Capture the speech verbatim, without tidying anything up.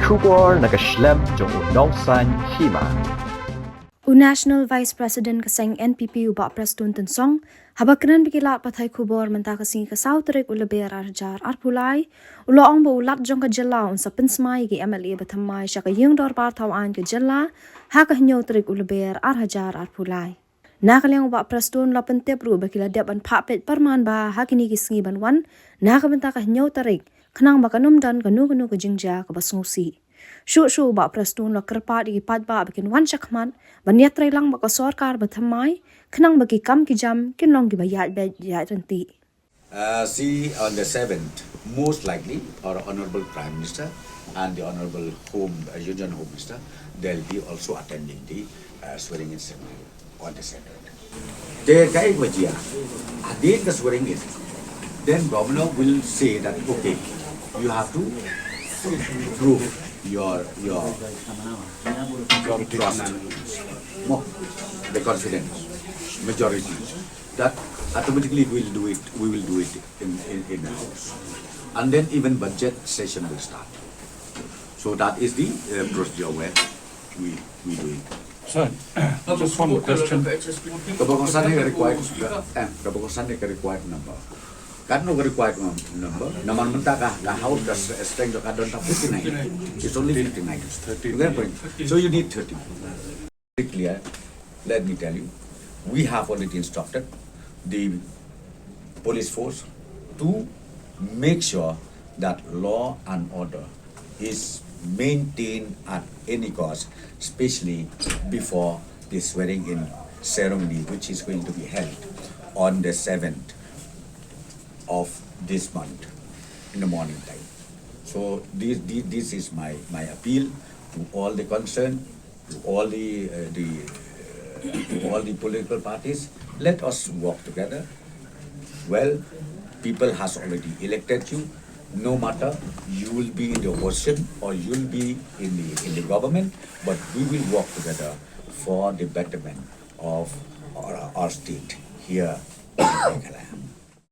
Khubor na ka shlem jong u nongsan hima. U National Vice President ka seng N P P u Bah Prestone Tynsong, haba kren bad ki lad pathai khubor mynta ka sngi ka saw tarik u Lber ar hajar arphew lai, u la ong ba u Lat jong ka jylla un sa pynsmai ïa ki M L A ba thymmai sha ka ïing dorbar thaw aiñ ka jylla ha ka hynñiew tarik u Lber ar hajar arphew lai. Na ka liang u Bah Prestone u la pyntip ruh ba ki la dep ban phah peit pyrman bha ha kine ki sngi ban wan na ka bynta ka hynñiew tarik, khnang ba kan ym don kano kano ka jingjia kaba sngewsih. Shuh shuh u Bah Prestone u la kyrpad ïa ki paidbah ba kin wan shakhmat ban ïatreilang bad ka sorkar ba thymmai, khnang ba ki kam ki jam kin long kiba ïaid beit ïaid ryntih. Uh, see, on the seventh, most likely, our Honorable Prime Minister and the Honorable Home, uh, Union Home Minister, they'll be also attending the, uh, swearing-in ceremony on the seventh. Te kaei ba jia, hadien ka swearing-in, then Governor will say that, okay, you have to prove your, your, your trust, mo, the confidence, majority. That automatically we'll do it, we will do it in, in, in the House. And then even budget session will start. So that is the, uh, procedure where we, we do it. Sir, just one question. Kaba kongsan ïa ka required, eh, kaba kongsan ïa ka required number. Katno ka required num-, number? Namar mynta ka, ka House ka s-, strength ka don tang fifty-nine. It's only fifty-nine. Thirty. You get the point? So you need thirty. Very clear. Let me tell you, we have already instructed the police force to make sure that law and order is maintained at any cost, especially before the swearing-in ceremony, which is going to be held on the seventh of this month in the morning time. So this, this, this is my, my appeal to all the concerned, to all the, uh, the, uh, to all the political parties. Let us work together. Well, people has already elected you. No matter you will be in the opposition or you will be in the, in the government, but we will work together for the betterment of our, our state here in Meghalaya.